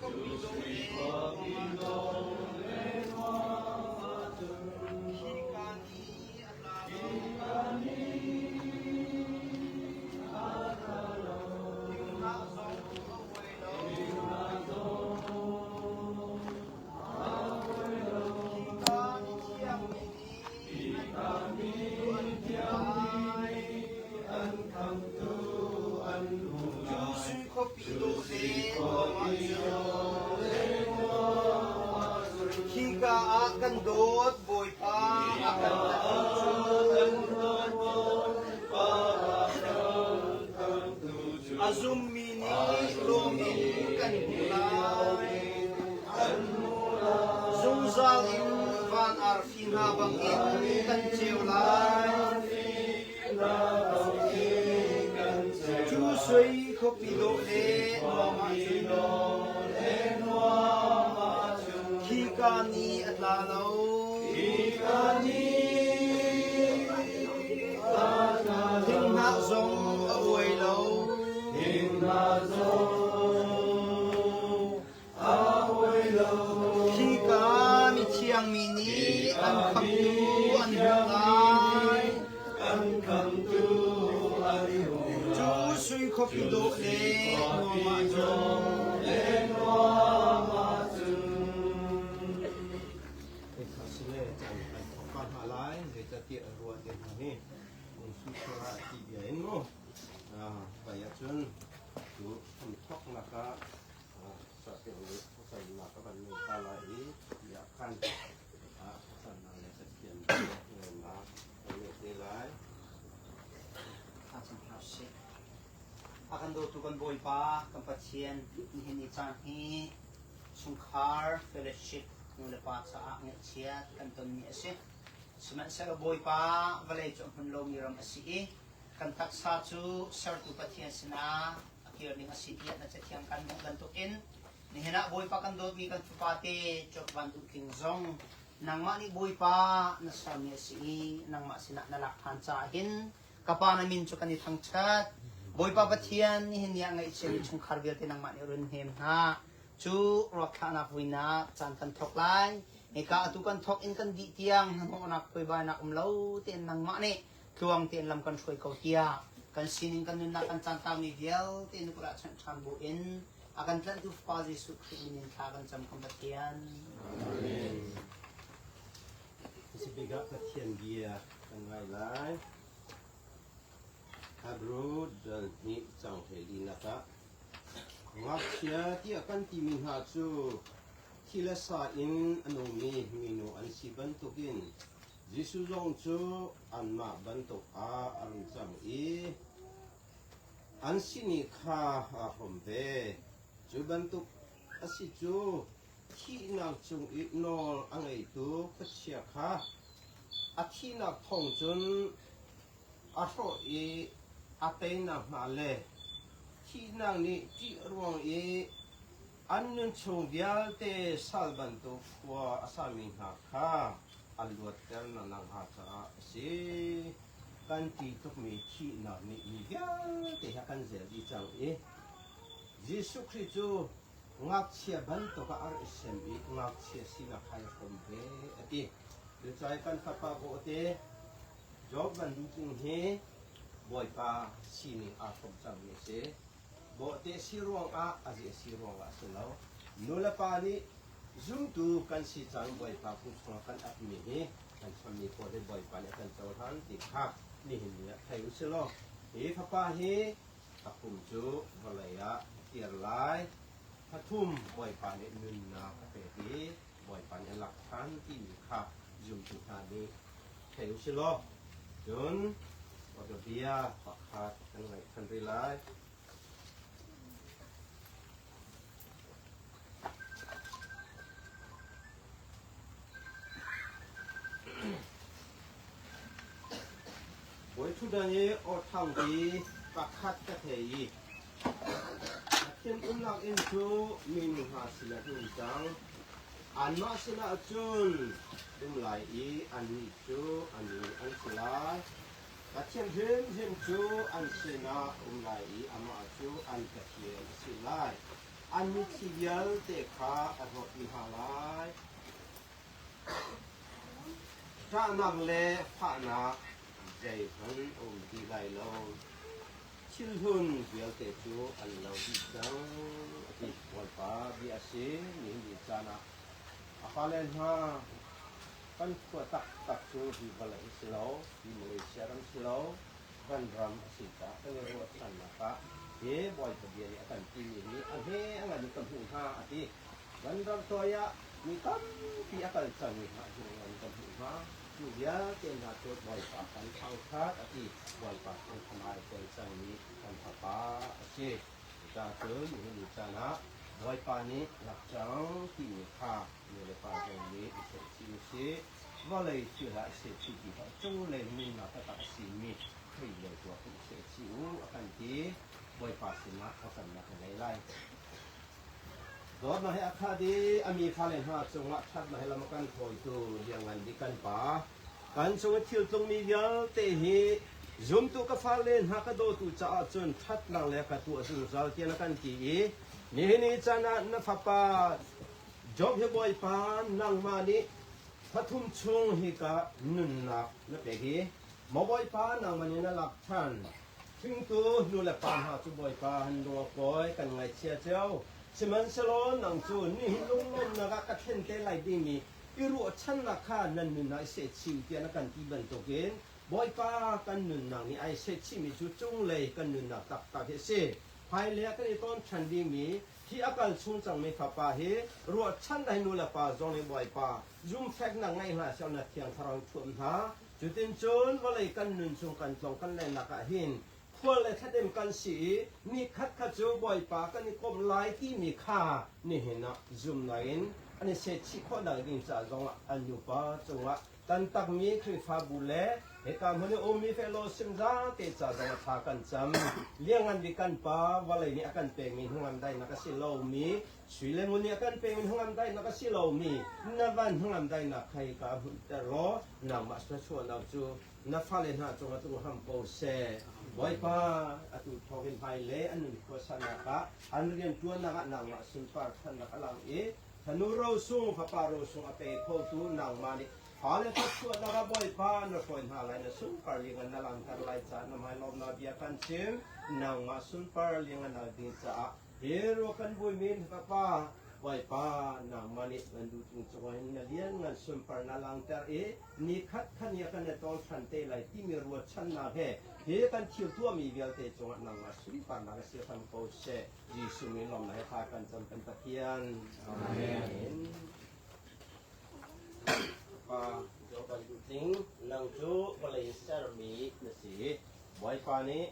khuapi dawh le nuam ahcun, khika ni a tla lo, thinghnah zong a uai lo. Khika mithiang mi nih an khamtu an hmuh lai. Cu sui khuapi dawh le nuam ahcun, khika ah kan dawt Bawipa a kan tlanhtu cu, a zummi nih lawm in kan hmuh lai. Zungzal in van arfi hna bangin kan ceu lai. Cu sui khuapi dawh le nuam ahcun, khika ni a tla lo. Thinghnah zong a uai lo. Khika mithiang mi nih an khamtu an hmuh lai. Cu sui khuapi dawh le nuam ahcun, Sahpilh nih thlacamnak a van ngei ta lai i tiah khan thlacamnak le Pathian ngelnak kan ngei te lai. Thlacam hna usih. A kan dawtu kan Bawipa, kan Pathian, nihin ni caan hi chungkhar fellowship nu le pa caah ngaihchiat kan tonmi a si. Sihmanhsehlaw Bawipa, vawlei cu a hmun lomi ram a si i kan taksa cu sertu Pathian sinah a kir ding a si tiah na cathiang kan hmuh bantukin nihin ah Bawipa kan dawtmi kan fapa te Job Van Duh Tling zong nangmah nih Bawipa na sermi a si i nangmah sinah na lak ṭhan caah hin ka pa na min cu kan i thangṭhat. Bawipa Pathian, nihin ni ah ngaihchiami chungkhar vialte nangmah nih run hnem hna. Cu ruakthlahnak vuinak caan kan thawk lai. Hika atu kan thawk in kan dih tiang hnahnawhnak buaibainak um lo tein nangmah nih tluang tein lam kan hruai ko tiah kan sining kan nunnak kan caantangmi vialte na kut ah chanh ṭhan bu in a kan tlanhtu Fapa Jesuh Khrih min in thla kan cam kan Pathian. Amen. Sibik ah Pathian bia kan ngai lai. Hebrew dal hnih cang hlei linak ah ngakchia tiah kan timi hna cu thi le sa in a nungmi minu an si bantukin Jesuh zong cu anmah bantuk ah a rung cang i an sihni kha aa hrawm ve. Cu bantuk a si cu thihnak cung i nawl a ngeitu khuachia kha a thihnak thawng cun a hrawh i a teinak hnga le thihnak nih ṭih ruang i an nunchung vialte sal bantuk khua a sami hna kha a luatter nakhnga caah a si. Kan ṭih tukmi thihnak nih mi vialte he a kan zel dih cang i Jesuh Khrih cu ngakchia bantuk ah a rak i sem i ngakchia sinak kha i hrawm ve a ti. Cucaah kan fapa bawhte Job bantukin hi Bawipa sining aa hrawm cangmi a si. Bawhte si ruangah a zi a si ruangah a si lo. Nulepa nih Zumtu kan si cang Bawipa phung chungah kan apmi hi kan chimmi pawl hi Bawipa nih a kan cohlan ti kha nihin ni ah thei u si law hi fapa hi a pum cu vawlei ah a kir lai. Pathum Bawipa nih nunnak a pek i Bawipa nih a lak ṭhan timi kha zumtu hna nih thei u si law cun bia pakhat kan ngaih ṭhan rih lai. Bawi ṭhutdan i aw thangpi pakhat ka thei i Pathian umnak inn cu minu hna sinah an um cang. Anmah sinah cun um lai i annih cu a mi an si lai. Pathian hrimhrim cu an sinah um lai i amah cu an Pathian a si lai. An mitthli vialte kha a hnawt dih hna lai. Ṭahnak le fahnak zeihmanh a um ti lai lo. Thilhlun vialte cu an lo dih cang, a ti. Bawipa bia a si. Nihin ni caan ah a fale hna kan khua taktak cu hi vawlei hi si lo, hi Malaysia ram si lo, van ram a si caah kan i ruahchannak ah hi Bawipa bia nih a kan timi hi a hme a ngan in ka hmuh hna a ti. Van ram tawi ah mi tampi a kal cangmi hna hi ngan ka hmuh hna. Cu vialte hna cu Bawipa kan thangṭhat a ti. Bawipa kan thamai tel cangmi kan fapa a si. Cucaah cun nihin ni caan ah Bawipa nih lak cang timi kha nu le pa zong nih i theih u sih. Vawlei thil ah i sehchih ti hlah, cunglei nunnak taktak a simi Khrih lei tu ah i sehchih u a kan ti. Bawipa sinah thlacamnak ka ngei lai. Dawtnak he a khat i a mi fale hna cungah ṭhatnak he lam a kan hruaitu lianngan bik kan Pa, kan cung i thil tlungmi vialte hi zumtu ka fale hna ka dawtu caah cun ṭhatnak le ka tuah zungzal tiah na kan ti i nihin ni caan ah na fapa Job hi Bawipa nangmah nih pathum chung hika nunnak na pek i maw Bawipa nangmah nih na lak ṭhan. Hringtu nu le pa hna cu Bawipa han lung a kawi kan ngaihchia cio. Sihmanhsehlaw nang cu nihin lunglawmhnak ah ka thlen te lai dingmi i ruahchannak kha nan nun ah i sehchih u tiah na kan ti bantukin Bawipa kan nunnak nih ai sehchihmi cu cunglei kan nunnak taktak hi a si. Hmailei ah kan i tawn ṭhan dingmi hi a kal chung cangmi fapa hi ruahchannak hi nu le pa zong nih Bawipa zumhfeknak ngeih hna seh na Thiang Thlarau in thuam hna. Cutincun vawlei kan nun chung kan tlawng kan lennak ah hin khual le thladem kan si i ni khatkhat cu Bawipa kan i komh lai timi kha nihin ah zumnak in an i sehchih khawhnak ding ca zongah an nupa cungah tantakmi Khrihfabu le hika hmun i ummi fellowship zaate ca zongah thla kan cam. Liangngan bik kan Pa vawlei nih a kan pekmi hnangam daihnak a si lomi Sui le ngun nih a kan pekmi hnangam daihnak a si lomi na van hnangam daihnak kha hika hmunhter law nangmah thluachuahnak cu na fale hna cungah tlung hram ko seh. Bawipa, atu thawngin hmailei an nun khuasanak ah an rianṭuannak ah nangmah sunpar ṭhannak a lang i fanu rosung, fapa rosung a pe khotu nangmah nih fale thluachuahnak ah Bawipa na hruai hna lai, na sunpar liangan na langhter lai caah na hmailawmnak bia kan chim. Nangmah sunpar liangan nak ding caah Hi rua kan buimi na fapa Bawipa nangmah nih nan duh tung cungah hin na lianngan sunpar na langhter i ni khat khat ni ah kan i tawl ṭhan te lai timi ruahchannak he hi kan thil tuahmi vialte cungah nangmah sunparnak a si hram ko seh. Jesuh min lawmnak he thla kan cam kan Pathian. Amen. Pa Joban Duhting, nang cu vawlei sermi na si. Bawipa nih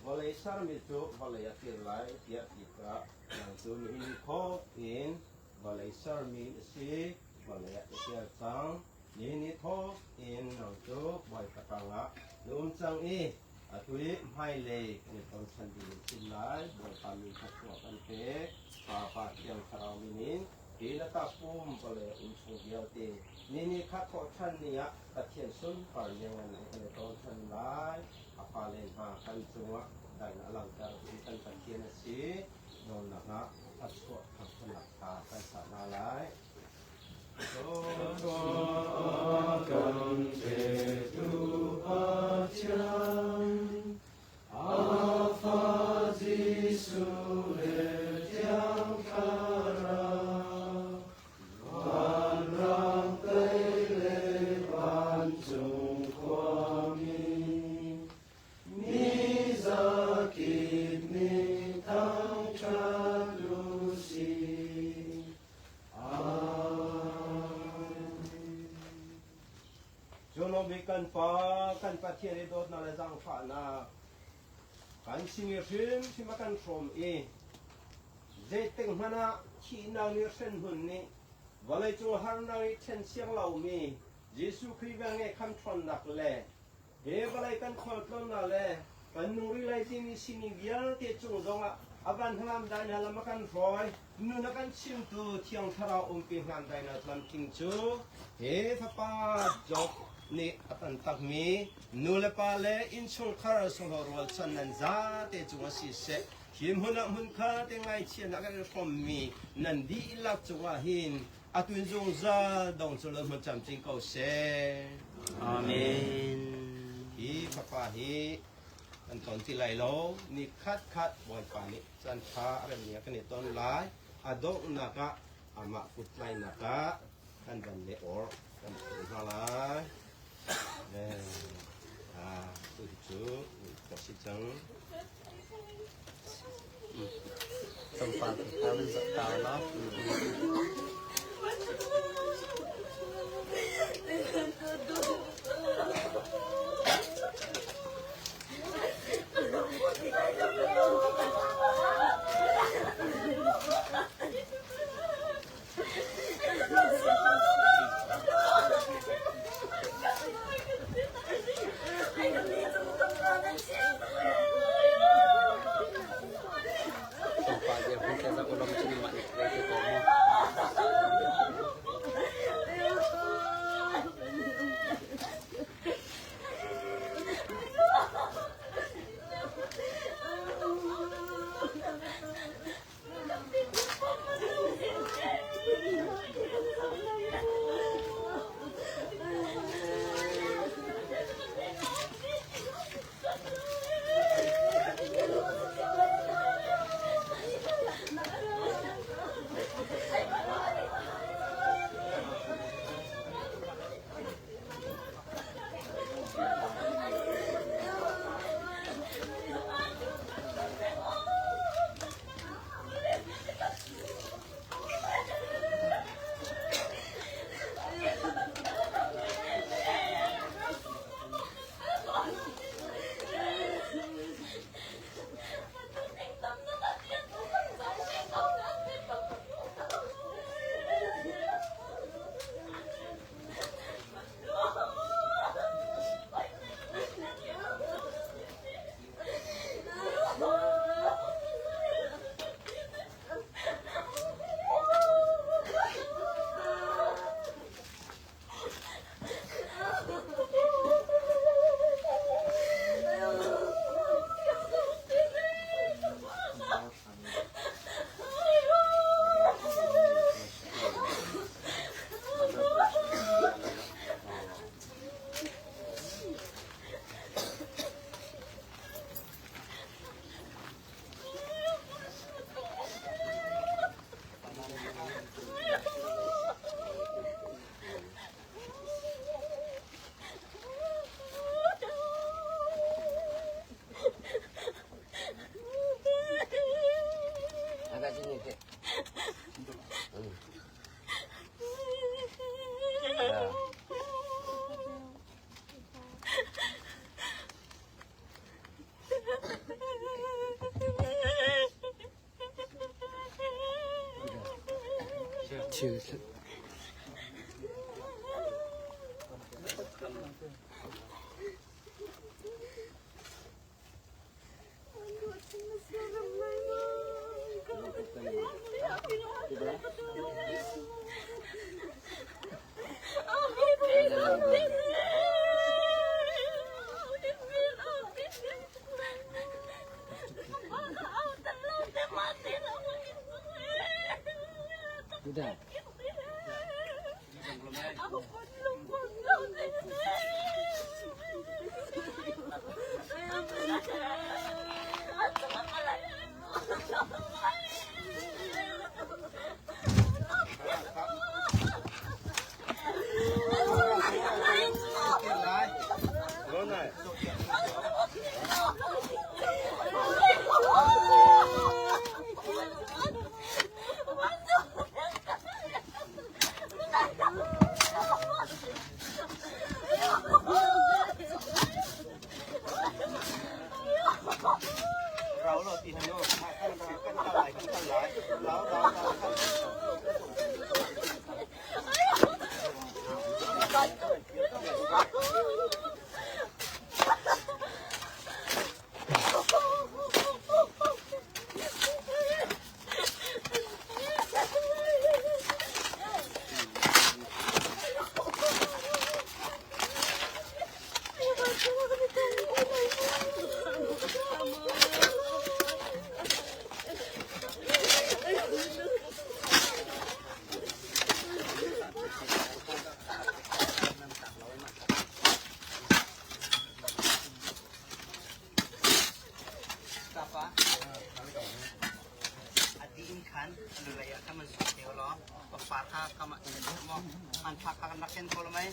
Vawlei sermi cu vawlei a kir lai tiah ti tikah nang cu nihin thawk in vawlei sermi na si, vawlei ah na kir cang. Nihin ni thawk in nang cu Bawipa tangah na um cang i atu i hmailei kan i tonṭhan ding in chim lai. Bawipa min kha thluak an pek. Pa, Pa Thiang Thlarau min in hi na takpum vawlei a um chung vialte ni ni kha thawhṭhan ni ah Pathian sunpar lianngan he kan i tonṭhan lai. A fale hna kan cungah daihnak a langhter i kan Pathian a si. Nawlnak ah a chuah thangṭhatnak kha kan sa hna lai. Kan petu Pathian, a fa Jesuh le Thiang Thlarau, Vanram tei le vancung khuami, mi zakip nih thangṭhat u sih. Amen. Cunglawm kan Pa, kan Pathian i dawtnak le zaangfahnak kan sin i hrimhrim a kan hrawm i Zeitik hmanh ah thihnak nih hremhmun nih vawleicung harnak i ṭhen siang lomi Jesuh Khrih velngeih khan ṭhawnnak le hi vawlei kan khualtlawnnak le kan nung rih lai timi sining vialte cung zongah a van hnangam dai hna lam a kan hruai, nun a kan chimtu Thiang Thlarau umpi hngan dainak lamtling cu hi Fapa Job. nih a kan takmi nu le pa le innchungkhar sunglaw rualchan nan zate cungah siseh, hi hmun ah hmun kha te ngaichiatnak kan i hrawmmi nan dihlak cungah hin a tun zungzal dong cu lo hmun camcin ko seh. Amen. Hi fapa hi kan ton ti lai lo. Ni khat khat Bawipa nih caan ṭha a remmi ah kan i ton lai. A donghnak ah amah kuttlainak ah kan van le or kan phun hna lai. Ah, tu hi cu khawh si cang. Tlawmpal te kha van zoh ta law. Tlawmpal te hun te zoh ulom cun mah nih rei te ko mu. Agak sini, Cik. Ya. Udah. khan lulei ah khan man suk te law pangpar kha kam ah kan mo hmanthlak kha kan rak ken ko lo mei.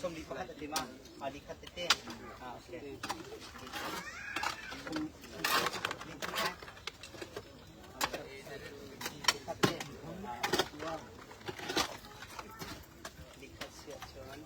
Sawmli pakhat a ti ma? Ali khat tete. Ah, okay. Khat te. Likhat siah cun.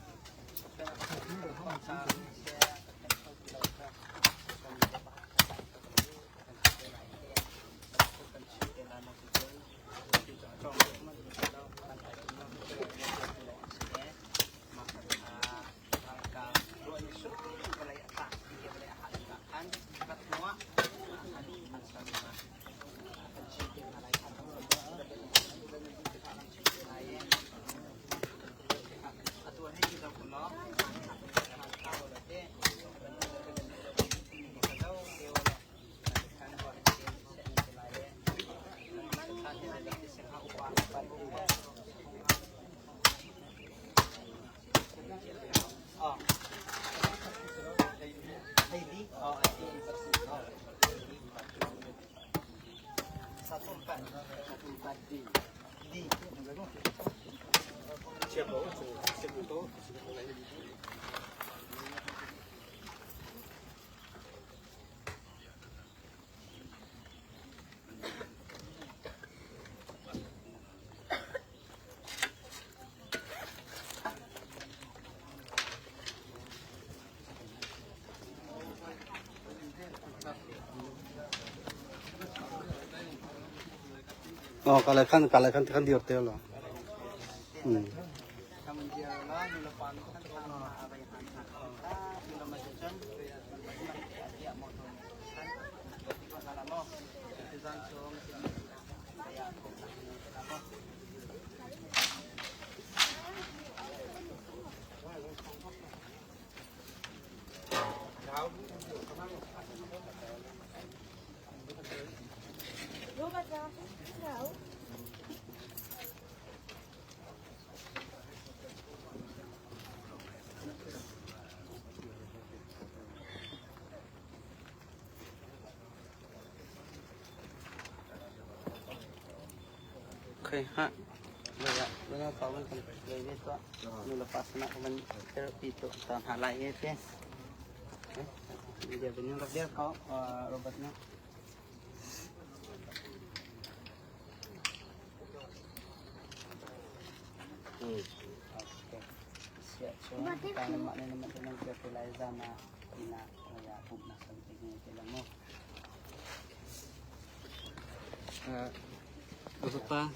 Oh, kalai khan kalai khan khan dir te lo. Okay, ha. Wala, wala pa man kan play to. Nulapas na man therapy to ta halai ete. Dia benar dia kau robotnya. Okay. Siya so kaya naman na naman ng fertilizer na ina kaya pump na sa tingin kailan mo. Gusto pa.